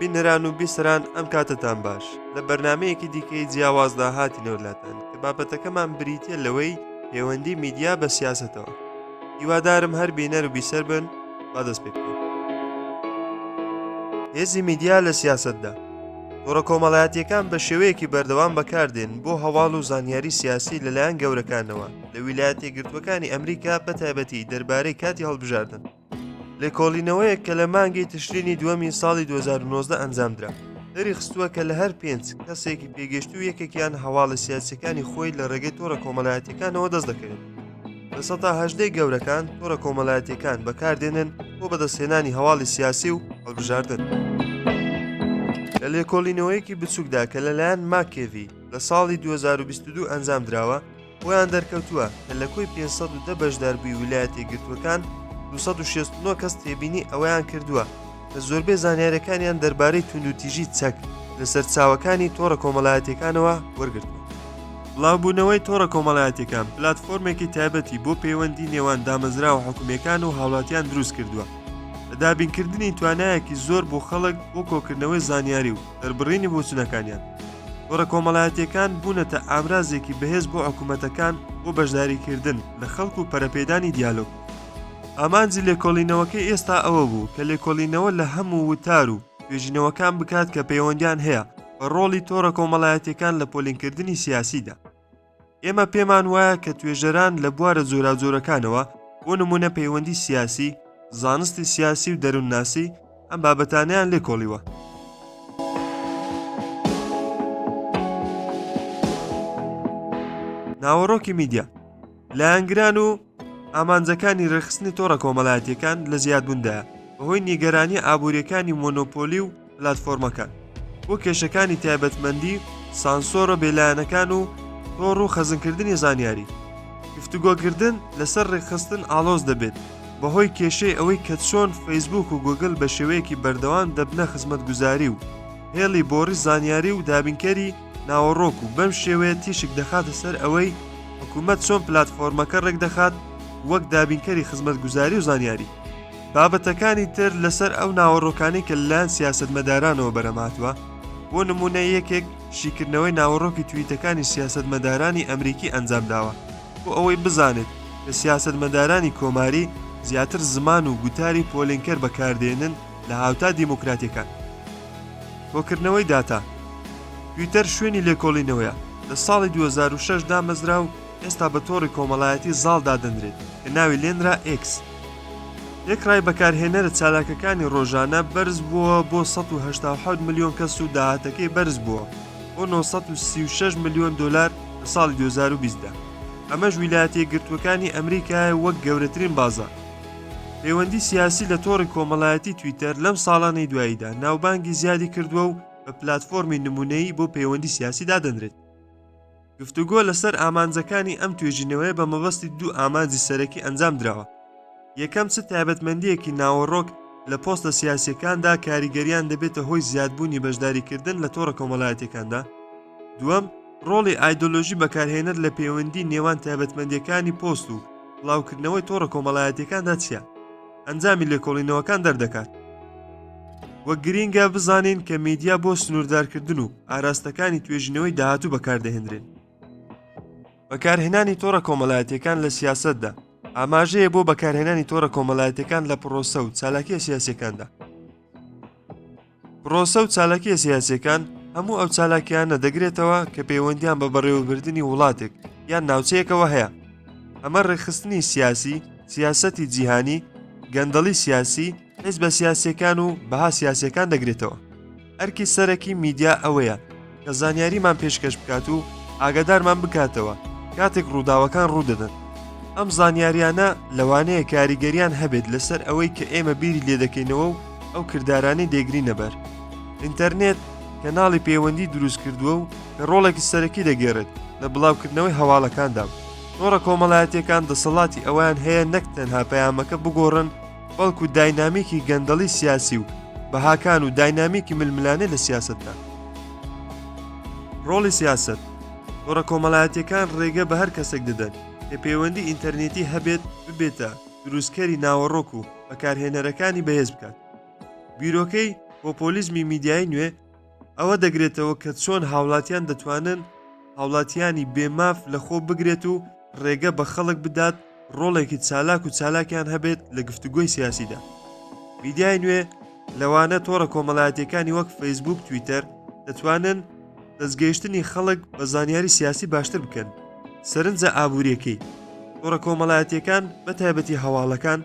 بینەران و بیسەران ئەم کاتەتان باش لە بەرنمەیەکی دیکەی جیاوازدا هاتینەوە لاتان کە بابەتەکەمان بریتە لەوەی پەیوەندی میدیا بە سیاسەتەوە هیوادارم هەر بینەر و بیسەر بن با دەست پێ بکەین هێزی میدیا لە سیاسەتدا تۆڕە کۆمەڵایەتیەکان بە شێوەیەکی بەردەوام بەکاردێن بۆ هەواڵ و زانیاری سیاسی لەلایەن گەورەکانەوە لە ویلایەتە یەکگرتووەکانی ئەمریکا بە تایبەتی دەربارەی کاتی هەڵبژاردن. لێکۆڵینەوەیەک کە لە مانگی تشرینی دووەمی ساڵی 2019 ئەنجامدرا، دەریخستووە کە لە هەر پێنج کەسێکی پێگەیشتوو یەکێکیان هەواڵە سیاسیەکانی خۆی لە ڕێگەی تۆڕە کۆمەڵایەتیەکانەوە دەست دەکەوێت. 18% گەورەکان تۆڕە کۆمەڵایەتیەکان بەکاردێنن بۆ بەدەستهێنانی هەواڵی سیاسی و هەڵبژاردن. لە لێکۆڵینەوەیەکی بچووکدا کە لەلایەن ماکێڤی لە ساڵی 2022 ئەنجامدراوە، بۆیان دەرکەوتووە کە لە کۆی 510 بەشداربووی ویلایەتە یەکگرتووەکان 269 کەس تێبینی ئەوەیان کردووە کە زۆربەی زانیاریەکانیان دەربارەی توندوتیژی چەک لە سەرچاوەکانی تۆڕە کۆمەڵایەتیەکانەوە وەرگرتووە. بڵاوبوونەوەی تۆڕە کۆمەڵایەتیەکان پلاتفۆرمێکی تایبەتی بۆ پەیوەندی نێوان دامەزراوە حکومییەکان و هاوڵاتیان دروستکردووە بە دابینکردنی توانایەکی زۆر بۆ خەڵک بۆ کۆکردنەوەی زانیاری و دەربڕینی بۆچوونەکانیان. تۆڕە کۆمەڵایەتییەکان بوونەتە ئامرازێکی بەهێز بۆ حکومەتەکان بۆ بەشداریکردن لە خەڵک و پەرەپێدانی دیالۆگ. ئامانجی لێکۆڵینەوەکەی ئێستا ئەوە بوو کە لێکۆڵینەوە لە هەموو وتار و توێژینەوەکان بکات کە پەیوەندیان هەیە بە ڕۆڵی تۆڕە کۆمەڵایەتییەکان لە پۆلینکردنی سیاسیدا. ئێمە پێمان وایە کە توێژەران لە بوارە جۆراوجۆرەکانەوە، بۆ نموونە پەیوەندی سیاسی، زانستی سیاسی و دەروونناسی، ئەم بابەتانەیان لێکۆڵیوە. ناوەڕۆکی میدیا، لایەنگران و ئامانجەکانی ڕێکخستنی تۆڕە کۆمەڵایەتییەکان لە زیادبووندایە بەهۆی نیگەرانییە ئابوورییەکانی مۆنۆپۆلی و پلاتفۆرمەکان بۆ کێشەکانی تایبەتمەندی سانسۆرە بێلایەنەکان و تۆڕ و خەزنکردنی زانیاری. گفتوگۆکردن لەسەر ڕێکخستن ئاڵۆز دەبێت بەهۆی کێشەی ئەوەی کە چۆن فەیسبووک و گوگل بە شێوەیەکی بەردەوام دەبنە خزمەتگوزاری و هێڵی بۆڕی زانیاری و دابینکەری ناوەڕۆک و بەم شێوەیە تیشک دەخاتە سەر ئەوەی حکومەت چۆن پلاتفۆرمەکە ڕێکدەخات وەک دابینکەری خزمەتگوزاری و زانیاری. بابەتەکانی تر لەسەر ئەو ناوەڕۆکانەی کە لەلایەن سیاسەتمەدارانەوە بەرهەمهاتووە، بۆ نموونە یەکێک شیکردنەوەی ناوەڕۆکی تویتەکانی سیاسەتمەدارانی ئەمریکی ئەنجامداوە بۆ ئەوەی بزانێت کە سیاسەتمەدارانی کۆماری زیاتر زمان و گوتاری پۆلێنکەر بەکاردێنن لە هاوتا دیموکراتیەکان. کۆکردنەوەی داتا. تویتەر شوێنی لێکۆڵینەوەیە، لە ساڵی 2006 دامەزرا و ئێستا بە تۆڕی کۆمەڵایەتی زاڵ دادەنرێت کە ناوی لێنرا ئێکس. تێکڕای بەکارهێنەرە چالاکەکانی ڕۆژانە بەرزبووەوە بۆ 187 ملیۆن کەس و داهاتەکەی بەرزبووە بۆ 936 ملیۆن دۆلار لە ساڵی 2020 دا. ئەمەش ویلایەتە یەکگرتووەکانی ئەمریکایە وەک گەورەترین بازاڕ. پەیوەندی سیاسی لە تۆڕی کۆمەڵایەتی تویتەر لەم ساڵانەی دواییدا ناوبانگی زیادی کردووە و بە پلاتفۆرمی نموونەیی بۆ پەیوەندی سیاسی دادەنرێت. گفتوگۆ لەسەر ئامانجەکانی ئەم توێژینەوەیە بە مەبەستی دوو ئامانجی سەرەکی ئەنجام دراوە، یەکەم چ تایبەتمەندییەکی ناوەڕۆک لە پۆستە سیاسییەکاندا کاریگەریان دەبێتە هۆی زیادبوونی بەشداریکردن لە تۆڕە کۆمەڵایەتییەکاندا؟ دووەم، ڕۆڵی ئایدۆلۆژی بەکارهێنەر لە پەیوەندی نێوان تایبەتمەندییەکانی پۆست و بڵاوکردنەوەی تۆڕە کۆمەڵایەتییەکاندا چییە؟ ئەنجامی لێکۆڵینەوەکان دەردەکات. وە گرینگە بزانین کە میدیا بۆ سنووردارکردن و ئاراستەکانی توێژینەوەی داهاتوو بەکاردەهێنرێن. بەکارهێنانی تۆڕە کۆمەڵایەتیەکان لە سیاسەتدا ئاماژەیە بۆ بەکارهێنانی تۆڕە کۆمەڵایەتیەکان لە پرۆسە و چالاکیە سیاسیەکاندا. پرۆسە و چالاکیە سیاسیەکان هەموو ئەو چالاکیانە دەگرێتەوە کە پەیوەندیان بە بەڕێوەبردنی وڵاتێک یان ناوچەیەکەوە هەیە. ئەمە ڕێکخستنی سیاسی، سیاسەتی جیهانی، گەندەڵی سیاسی، حیزبە سیاسیەکان و بەها سیاسیەکان دەگرێتەوە. ئەرکی سەرەکی میدیا ئەوەیە کە زانیاریمان پێشکەش بکات و ئاگادارمان بکاتەوە کاتێک ڕووداوەکان ڕوودەدەن. ئەم زانیاریانە لەوانەیە کاریگەریان هەبێت لەسەر ئەوەی کە ئێمە بیری لێدەکەینەوە و ئەو کردارانەی دەیگرینە بەر. ئینتەرنێت کەناڵی پەیوەندی دروست کردووە و کە ڕۆڵێکی سەرەکی دەگێڕێت لە بڵاوکردنەوەی هەواڵەکاندا و تۆڕە کۆمەڵایەتییەکان دەسەڵاتی ئەوەیان هەیە نەک تەنها پەیامەکە بگۆڕن بەڵکو داینامیکی گەندەڵی سیاسی و بەهاکان و داینامیکی ململانێ لە سیاسەتدا. ڕۆڵی سیاسەت، تۆڕە کۆمەڵایەتییەکان ڕێگە بە هەر کەسێک دەدەن کە پەیوەندی ئینتەرنێتی هەبێت ببێتە دروستکەری ناوەڕۆک و بەکارهێنەرەکانی بەهێز بکات. بیرۆکەی. پۆپۆلیزمی میدیایی نوێ ئەوە دەگرێتەوە کە چۆن هاوڵاتیان دەتوانن هاوڵاتیانی بێ ماف لەخۆ بگرێت و ڕێگە بە خەڵک بدات ڕۆڵێکی چالاک و چالاکیان هەبێت لە گفتوگۆی سیاسیدا. میدیای نوێ، لەوانە تۆڕە کۆمەڵایەتییەکانی وەک فەیسبووک، تویتەر، دەتوانن دەستگەیشتنی خەڵک بە زانیاری سیاسی باشتر بکەن. سەرنجە ئابوورییەکەی تۆڕە کۆمەڵایەتییەکان، بە تایبەتی هەواڵەکان،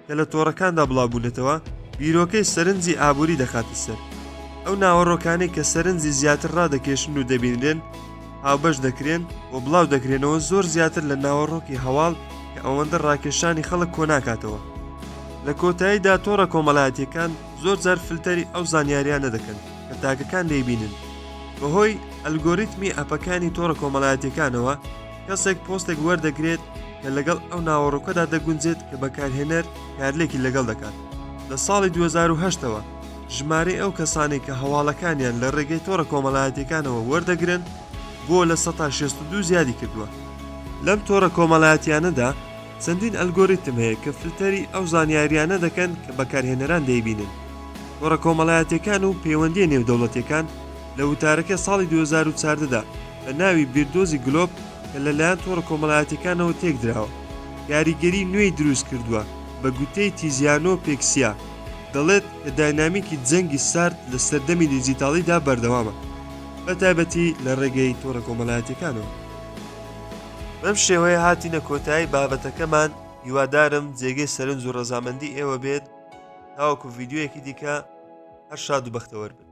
کە لە تۆڕەکاندا بڵاوبوونەتەوە، بیرۆکەی سەرنجی ئابووری دەخاتە سەر. ئەو ناوەڕۆکانەی کە سەرنجی زیاتر ڕادەکێشن و دەبینرێن، هاوبەش دەکرێن و بڵاو دەکرێنەوە زۆر زیاتر لە ناوەڕۆکی هەواڵ کە ئەوەندە ڕاکێشانی خەڵک کۆناکاتەوە. لە کۆتاییدا تۆڕە کۆمەڵایەتییەکان زۆر جار فلتەری ئەو زانیارییانە دەکەن کە تاکەکان دەیبینن. بەهۆی ئەلگۆریتمی ئەپەکانی تۆڕە کۆمەڵایەتییەکانەوە، کەسێک پۆستێک وەردەگرێت کە لەگەڵ ئەو ناوەڕۆکەدا دەگونجێت کە بەکارهێنەر کارلێکی لەگەڵ دەکات. لە ساڵی 2008 ەوە ژمارەی ئەو کەسانەی کە هەواڵەکانیان لە ڕێگەی تۆڕە کۆمەڵایەتییەکانەوە وەردەگرن بۆ 62% زیادی کردووە. لەم تۆڕە کۆمەڵایەتییانەدا چەندین ئەلگۆریتم هەیە کە فلتەری ئەو زانیارییانە دەکەن کە بەکارهێنەران دەیبینن. تۆڕە کۆمەڵایەتییەکان و پەیوەندییە نێودەوڵەتییەکان لە وتارەکەی ساڵی 2014 دا بە ناوی بیردۆزی گلۆب کە لەلایەن تۆڕە کۆمەڵایەتییەکانەوە تێکدراوە، کاریگەری نوێی دروست کردووە، بە گوتەی تیزیانۆ پێکسیا، دەڵێت کە داینامیکی جەنگی سارد لە سەردەمی دیجیتاڵیدا بەردەوامە، بە تایبەتی لە ڕێگەی تۆڕە کۆمەڵایەتییەکانەوە. بەم شێوەیە هاتینە کۆتایی بابەتەکەمان، هیوادارم جێگەی سەرنج و ڕەزامەندی ئێوە بێت، تاوەکو ڤیدیۆیەکی دیکە هەر شاد و بەختەوەر بن.